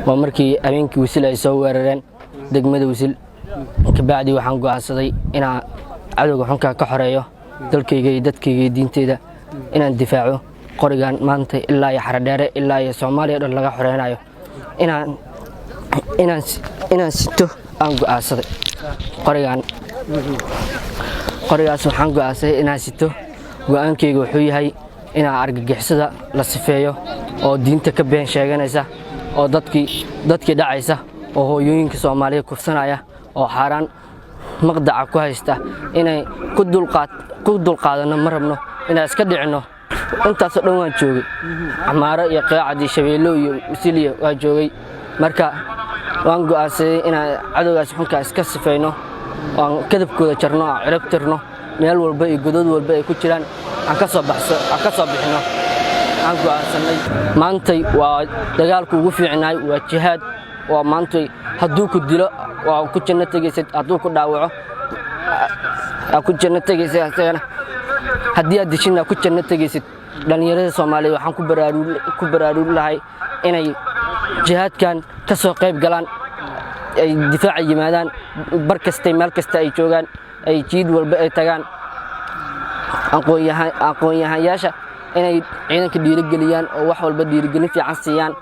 Waa markii habeenkii Wisil ay soo weerareen degmada Wisil. Kabacdi waxaan go'aansaday inaan cadowga xunkaa ka xoreeyo dalkayga iyo dadkayga iyo diinteyda, inaan difaaco qorigan maanta ilaa iyo Xaradheere ilaa iyo Soomaaliya dhan laga xoreynayo inaan sito aan go'aansaday qorigan. Qorigaas waxaan go'aansaday inaan sito. Go'aankayga wuxuu yahay inaan argagixisada la sifeeyo oo diinta ka been sheeganaysa oo dadkii dhacaysa oo hooyooyinka Soomaaliya kufsanaya oo xaaraan maqdaca ku haysta inay ku dulqaadanno ma rabno, inaan iska dhicinno. Intaasoo dhan waan joogay, Camaaro iyo Qeecad iyo Shabeello iyo Wasiliya waa joogay. Marka waan go'aansaday inaan cadowgaas xunkaa iska sifayno, aan kadabkooda jarno, aan cirib tirno meel walba iyo godad walba ay ku jiraan, aan ka soo baxso, aan ka soo bixino aan go'aansanay. Maantay waa dagaalku ugu fiicnaay, waa jihaad. Waa maantay hadduu ku dilo waa ku janno tegaysid, hadduu ku dhaawaco aa ku janno tegaysid, asagana haddii aad dishinna ku janno tegaysid. Dhallinyarada Soomaaliyeed waxaan ku baraarugi lahay inay jihaadkan ka soo qayb galaan, ay difaaca yimaadaan bar kastay, meel kasta ay joogaan, ay jiid walba ay tagaan. Aqoon-yahanyaasha inay ciidanka dhiirigeliyaan oo wax walba dhiirigelin fiican siiyaan.